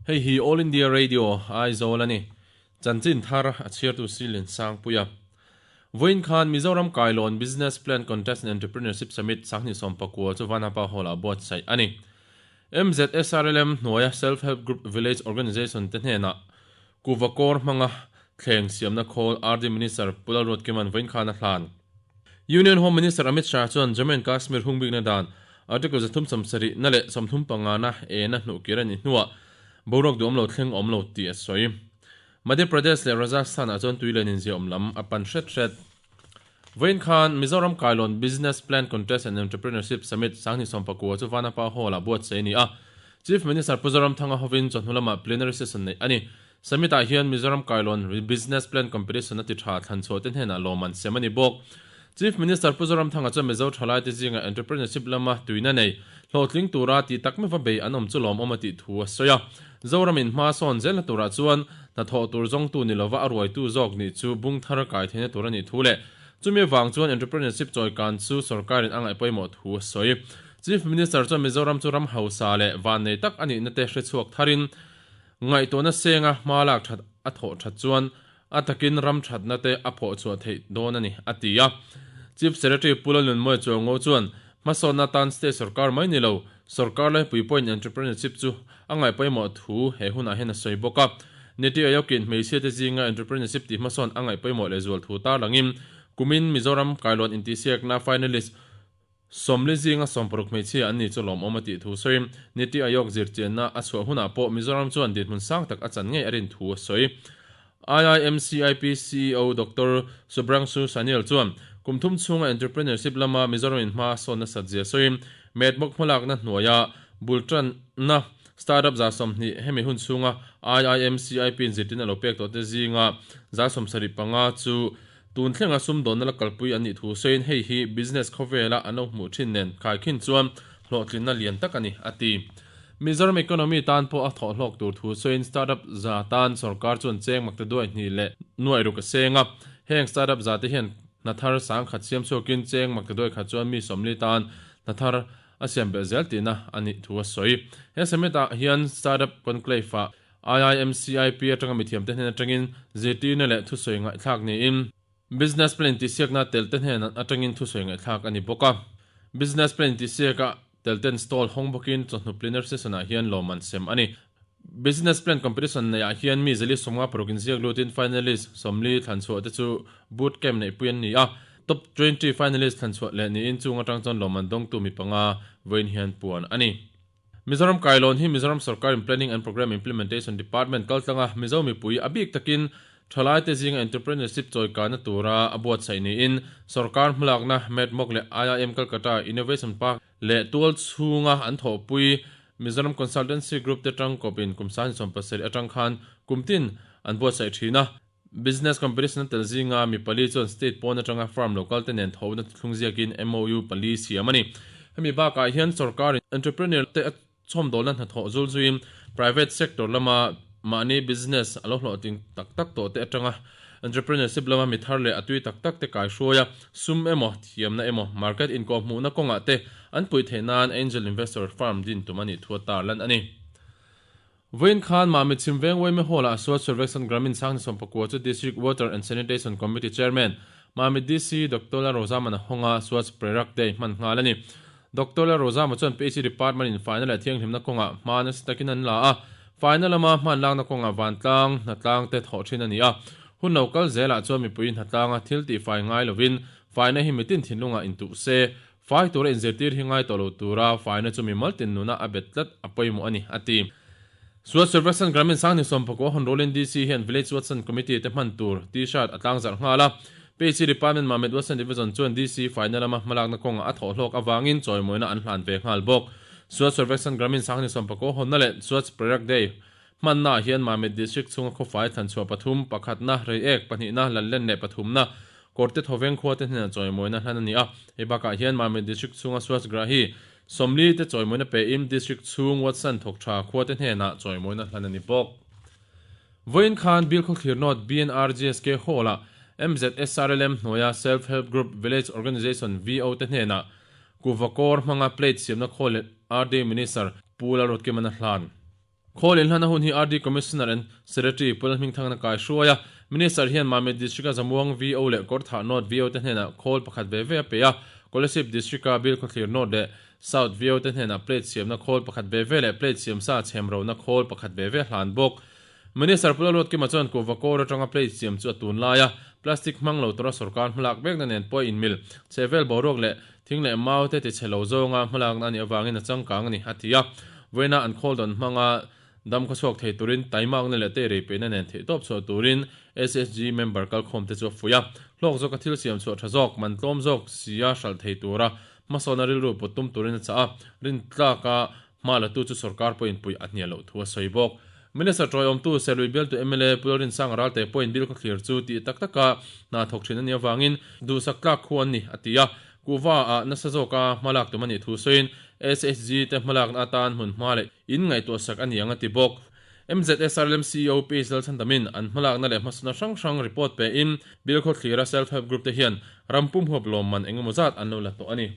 Hei hi All India Radio, Aizawl a ni. Chanchin thar a chhiartu Silin Sangpuia. Vawiin khan Mizoram Kailawn Business Plan Contest and Entrepreneurship Summit Sanghnih Sawmpakua chu Vanapa Hall-ah buatsaih a ni. MZSRLM hnuaia Self Help Group Village Organisation te hnenah Kuva kawr hmanga thleng siamna khawl RD Minister Pu Lalruatkima'n vawiin khan a hlan. Union Home Minister Amit Shah chuan Jammu and Kashmir hungbikna dan Article 37 na leh 35 na ena hnuhkir a nih hnuah boruak duhawm lo thleng awm lo tih a sawi. Madhya Pradesh leh Rajasthan ah chuan tui len inziahawm lam a pan hret hret. Vawiin khan Mizoram Kailawn Business Plan Contest and Entrepreneurship Summit 2019 chu Vanapa Hall-ah buatsaih a ni a. Chief Minister Pu Zoramthanga hovin chawhnu lamah plenary session neih a ni. Summit-ah hian Mizoram Kailawn Business Plan Competition a ti tha thlanchhuah te hnenah lawm an sem a ni bawk. Chief Minister Pu Zoramthanga chuan Mizo thalaite zinga entrepreneurship lama tuina nei, hlawhtling tura tih tak meuha bei an awm chu lawmawm a tih thu a sawi a. Zoramin hma sawn zelna turah chuan hnathawh tur zawngtu ni lova a ruaitu zawk nih chu bung thar kai theihna tur a nih thu leh chumi avang chuan entrepreneurship chawikan chu sorkarin a ngaih pawimawh thu a sawi. Chief Minister chuan Mizoram chu ram hausa leh vannei tak a nihna te hrechhuak tharin ngaihtuahna senga hma lak that a thawh that chuan a takin ram thatna te a phawh chhuah theih dawn a ni, a ti a. Chief Secretary Pu Lalnunmawia Chuango chuan hmasawnna atan state sorkar mai ni lo, sorkar laipui pawhin entrepreneurship chu a ngaih pawimawh thu he hunah hian a sawi bawk a. Niti Ayokin hmeichhia te zinga entrepreneurship tih hmasawn a ngaih pawimawh lehzual thu tarlangin kumin Mizoram kailawn intihsiakna finalist Sawmli zinga 60 hmeichhia an ni chu lawmawm a tih thu sawiin, Niti Aayog zirchianna a chhuah hunah pawh Mizoram chuan dinhmun sang tak a chan ngei a rin thu a sawi. IIMCIP CEO Doctor Subhrangshu Sanyal chuan kum thum chhunga entrepreneurship lama Mizoramin hma a sawn nasat zia sawiin, Medmok hmalakna hnuaia bul tanna startup 20 hemi hun chhunga IIMCIP-in zirtirna lo pek tawhte zinga 75 chu Tun thlenga sumdawnna la kalpui an nih thu sawiin hei hi business khawvela an lo hmuh thin nen khaikhin chuan hlawhtlinna lian tak a ni, a ti. Mizoram economy tan pawh a thawh hlawk tur thu sawiin startup za tan sorkar chuan cheng makta duai hnih leh nuai ruk a seng a. Heng startup za te hian hna thar sangkhat siam chhuakin cheng makta duai khat chuan mi 40 tan hna thar a siam belh zel tihna a nih thu a sawi. He summit ah hian startup conclave ah IIMCIP atanga mithiamte hnen atangin zirtirna leh thusawi ngaihthlak niin Business Plan tihsiakna telte hnen atangin thusawi ngaihthlak a ni bawk a. Business Plan tihsiaka telten stall hawng bawkin chawhnu plenary session-ah hian lawm an sem a ni. Business Plan Competition neihah hian mi 456 inziak lutin finalist 40 thlanchhuah te chu boot camp neihpui an ni a. Top 20 finalist thlanchhuah leh niin chung atang chuan lawm an dawngtu mi panga vawiin hian puan a ni. Mizoram Kailawn hi Mizoram Sorkarin Planning and Programme Implementation Department kaltlanga Mizo mipui a bik takin thalaite zinga entrepreneurship chawikana tura a buatsaih niin sorkar hmalakna Medmok leh IIM Calcutta Innovation Park leh tual chhunga an thawhpui Mizoram Consultancy Group te tangkawpin kum 2017 atang khan kumtin an buatsaih thin a. Business competition a tel zinga mi pali chuan state pawn atanga firm local te nen thawhna thlung ziakin MOU pali siam a ni. Hemi bakah hian sorkarin entrepreneur te a chhawmdawlna hnathawh zul zuiin private sector lama mahni business a lo hlawhtling tak tak tawh te atanga entrepreneurship lama mi thar leh a tui tak tak te kaihruai a, sum emaw, thiamna emaw, market inkawhhmuhna kawngah te an puih theih nan angel investor firm din tum a nih thu a tarlan a ni. Vawiin khan Mami Chhimveng Uaime Hall-ah Swachh Survekshan Gramin Sangni Sawmpakua chu District Water and Sanitation Committee Chairman, Mami DC Doctor Lalrozamana hawnga Swachh Prerak Day hman nghal a ni. Doctor Lalrozama chuan PHE Department-in faina leh thianghlimna kawngah hma nasa takin an la a, faina lama hmanlakna kawngah vantlang hnatlang te thawh thin a ni a. Hun lo kal zelah chuan mipui hnatlanga thil tihfai ngai lovin faina hi mitin thinlungah intuh se, Fai tura inzirtir hi ngai tawh lo tura faina chu mi maltin nuna a bet tlat a pawimawh a ni, a ti. Swachh Survekshan Gramin Sangni Sawmpakua hawn Rolin DC hian Village Watson Committee te hman tur T-shirt a tlangzarh nghal a. PHE Department Mamit Watson Division chuan DC faina lama hmalakna kawngah a thawh hlawk avangin chawimawina an hlan ve nghal bawk. Swachh Survekshan Gramin Sangni Sawmpakua hawnna leh Swachh Prerak Day hmannaah hian Mamit District chhunga khawfai thlanchhuah pathum, pakhatna, Reiek, pahnihna, Lallen leh pathumna, Kawrte Thawveng khuate hnenah chawimawina hlan a ni a. Hei bakah hian Mamit District chhunga Swachhgrahi 40 te chawimawina pein District chhung Watson thawk tha khuate hnenah chawimawina hlan a ni bawk. Vawiin khan Bilkhawthlir North BNRGSK Hall-ah MZSRLM hnuaia Self Help Group Village Organisation VO te hnenah kuhva kawr hmanga plate siamna khawl leh RD Minister Pu Lalruatkiman a hlan. Khawl inhlana hun hi RD Commissioner and Secretary Pu Lalhmingthangna kai hruai a, Minister hian Mamit District-a Zamuang VO leh Kawrthah North VO te hnenah khawl pakhat ve ve a pe a, Kolasib District-a Bilkhawthlir North leh South VO te hnenah plate siamna khawl pakhat ve ve leh plate siamsa chhemrona khawl pakhat ve ve hlan bawk. Minister Pu Lalruatkima chuan kuhva kawr atanga plate siam chu a tunlai a, plastic hmang lo tura sorkar hmalak vekna nen pawh a inmil. Chhehvel boruak leh thing leh mau te tichhe lo zawnga hmalakna a nih avangin a changkang a ni, a ti a. Vawiina an khawl dawn hmanga dam khawchhuak thei turin taimakna leh teirei peihna nen theihtawp chhuah turin SHG member kalkhawm te chu a fuih a. Hlawk zawka thil siam chhuah tha zawk, man tlawm zawk sia hralh thei tura hmasawna rilru put tum turin a chah a, rintlaka Hma latu chu sorkar pawhin puih a hnial loh thu a sawi bawk. Minister tawiawmtu Serlui bialtu mla Pu Lalrinsanga Ralte pawhin bill khawthlir chu tih tak taka hna thawk thin a nih avangin duhsak tlak khu an ni, a ti a. Kuhva ah nasa zawka hma lak tum a nih thu sawiin SHG te hmalakna atan hmun hma leh in ngaihtuahsak a ni ang a ti bawk. MZSRLM CEO Pace Lalchhandamin an hmalakna leh hmasawna hrang hrang report pein bill khawthlira Self Help Group te hian ram pumhuap lawmman engemaw zat an lo la tawh a ni.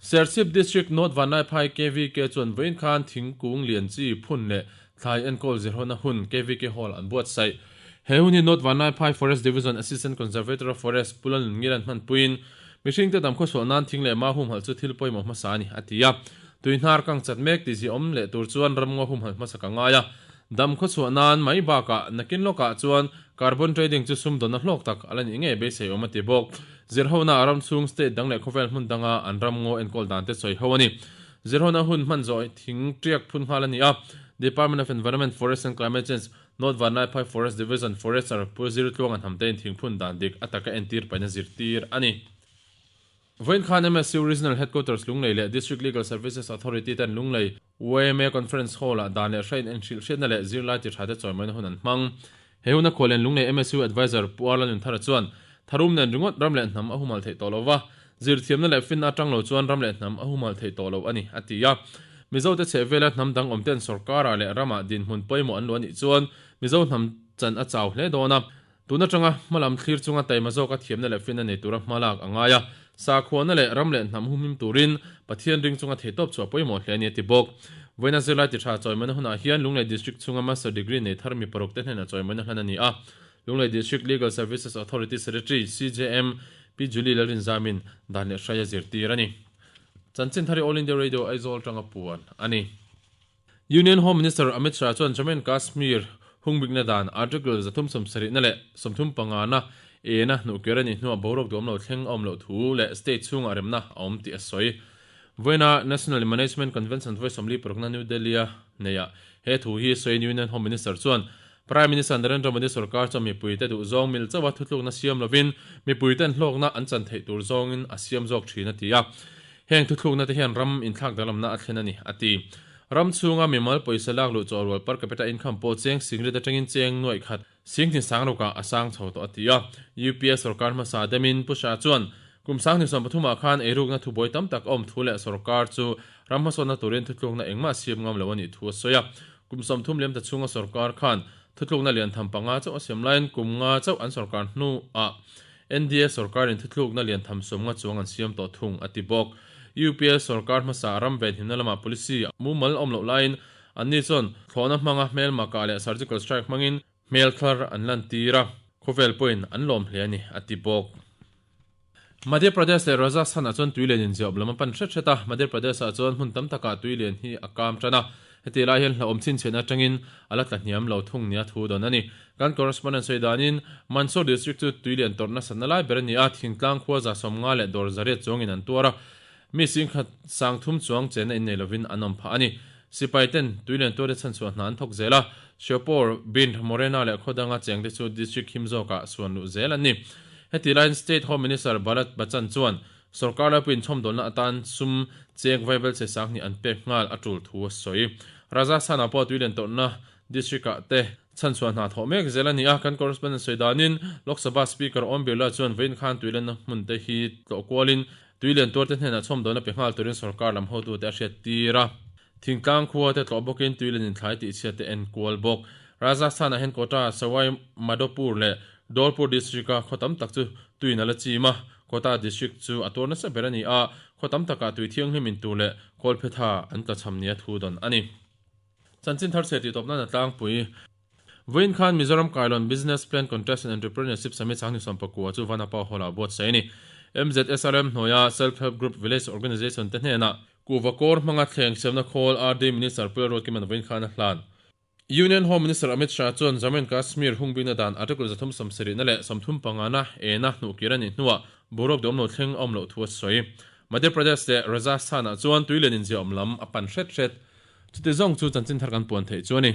Serchhip District North Vanlaiphai KVK chuan vawiin khan thingkung lian chi phun leh thlai enkawl zirhawna hun KVK Hall an buatsaih. He hun hi North Vanlaiphai Forest Division Assistant Conservator of Forest Pu Lalnunngira'n hmanpuiin mihringte dam khawchhuah nan thing leh mau humhalh chu thil pawimawh hmasa a ni, a ti a. Tui hnar kang chat mek tih ziahawm leh tur chuan ramngaw humhalh hmasa ka ngai a. Dam khawchhuah nan mai bakah nakin lawkah chuan carbon trading chu sumdawnna hlawk tak a la nih ngei beisei awm a ti bawk. Zirhona a ram chhung state dang leh khawvel hmun danga an ram ngaw enkawl dan te sawi ho a ni. Zirhona hun hman zawh thing tiak phun nghal a ni a, Department of Environment, Forest and Climate Change, North Vanlaiphai Forest Division Forester Pu Zirtluanga'n hamtein thingphun dan dik a taka entir paihna zirtir a ni. Vawiin khan MSU Regional Headquarters Lunglei leh District Legal Services Authority ten Lunglei YMA Conference Hall-ah dan leh hrain enhrilh hriatna leh zirlai ti thate chawimawina hun an hmang. He huna khuallian Lunglei MSU Advisor Pu Arla Nunthara chuan, Tharum nen ringawt ram leh hnam a humal theih tawh lo va, zirthiamna leh finna atang lo chuan ram leh hnam a humal theih tawh lo a ni, a ti a. Mizote chhehvela hnam dang awmten sorkarah leh ramah dinhmun pawimawh an luah anih chuan Mizo hnam chan a chau hle dawn a. Tun atanga hmalam thlir chunga taima zawka thiamna leh finna nei tura hma lak a ngai a, sakhuana leh ram leh hnam humhim turin Pathian ring chunga theihtawp chhuah pawimawh hle a ni a ti bawk. Vawiina zirlai ti tha chawimawina hunah hian Lunglei District chhunga Master Degree nei thar mi paruk te hnenah chawimawina hlan a ni a. Lunglei District Legal Services Authority Secretary, CJM, Pi Julie Lalrinzamin dan leh hrai a zirtir a ni. Chanchin thar hi All India Radio Aizawl tanga puan a ni. Union Home Minister Amit Shah chuan Jammu and Kashmir hungbikna dan Article 370 leh 35 na ena hnuhkir a nih hnuah boruak duhawm lo thleng a awm loh thu leh state chhungah remna a awm tih a sawi. Vawiina National Management Convention vawi 46 na New Delhi-a neihah he thu hi sawiin Union Home Minister chuan Prime Minister Narendra Modi sorkar chuan mipuite duhzawng mil chauha thutlukna siam lovin mipuiten hlawkna an chan theih tur zawngin a siam zawk thin a ti a. Heng thuthlukna te hian ram inthlak danglamna a thlen a ni, a ti. Ram chhunga mimal pawisa lak luh chawh rual per capita income pawh cheng singrit atangin cheng nuaih khat sing sang rukah a sang chho tawh a ti a. UPA sorkar hmasa demin Pu Shah chuan kum 2023 ah khan eirukna thubuai tam tak a awm thu leh sorkar chu ram hmasawnna turin thuthlukna engmah siam ngam lo a nih thu a sawi a. Kum 30 liam ta chhunga sorkar khan thuthlukna lian tham panga chauh a siam laiin kum nga chauh an sorkar hnuah NDA sorkarin thuthlukna lian tham sawmnga chuang an siam tawh thung, a ti bawk. UPA sorkar hmasa ram venhimna lama policy mumal awm loh laiin anni chuan thlawhna hmanga hmelma kah leh surgical strike hmangin hmel thlar an lantir a, khawvel pawhin an lawm hle a ni, a ti bawk. Madhya Pradesh leh Rajasthan-ah chuan tui lian inziahawm lam a pan hret hret a, Madhya Pradesh-ah chuan hmun tam takah tui lian hi a kam tan a, heti lai hian hlauhawm chhinchhiahna atangin a la tla hniam lo thung nia thu dawn a ni. Kan correspondent sawi danin Mandsaur district chu tui lian tawrh nasatna lai ber a ni a, thingtlang khua 150 leh dawr 800 chuangin an tuar a, mi singkhat 3000 chuang chenna innei lovin an awm phah a ni. Sipai ten tui lian tuarte chhanchhuah hna an thawk zel a, Sheopur, Bhind, Morena leh khaw danga chengte chu district him zawkah suan luh zel an ni. Heti laiin State Home Minister Bharat Bachchan chuan sorkar laipuiin chhawmdawlna atan sum cheng vaibel che sanghnih an pek nghal a tul thu a sawi. Rajasthan-ah pawh tui lian tawrhna district-ah te chhanchhuah hna thawh mek zel a ni a, kan correspondent sawi danin Lok Sabha Speaker Om Birla chuan vawiin khan tui lenna hmun te hi tlawh kualin tui lian tuarte hnenah chhawmdawlna pe nghal turin sorkar lam hotute a hriat tir a. Thingtlang khua te tlawh bawkin tui len inthlai tih chhiat te en kual bawk. Rajasthan-ah hian Kota, Sawai Madhopur leh Dholpur district-a khaw tam tak chu tuiin a la chim a, Kota district chu a tuar nasa ber a ni a, khaw tam takah tui thianghlim in tur leh kawlphetha an tlachham nia thu dawn a ni. Chanchin thar chhe tihtawp nan a tlangpui. Vawiin khan Mizoram Kailawn Business Plan Contest and Entrepreneurship Summit 2019 chu Vanapa Hall-ah buatsaih a ni. MZSRM hnuaia Self Help Group Village Organisation te hnenah kuhva kawr hmanga thleng siamna khawl RD Minister Pu Lalruatkima'n vawiin khan a hlan. Union Home Minister Amit Shah chuan Jammu and Kashmir hungbikna dan Article 370 leh 35 na ena hnuhkir a nih hnuah boruak duhawm lo thleng a awm loh thu a sawi. Madhya Pradesh leh Rajasthan-ah chuan tui len inziahawm lam a pan hret hret. Chuti zawng chu chanchin thar kan puan theih chu a ni.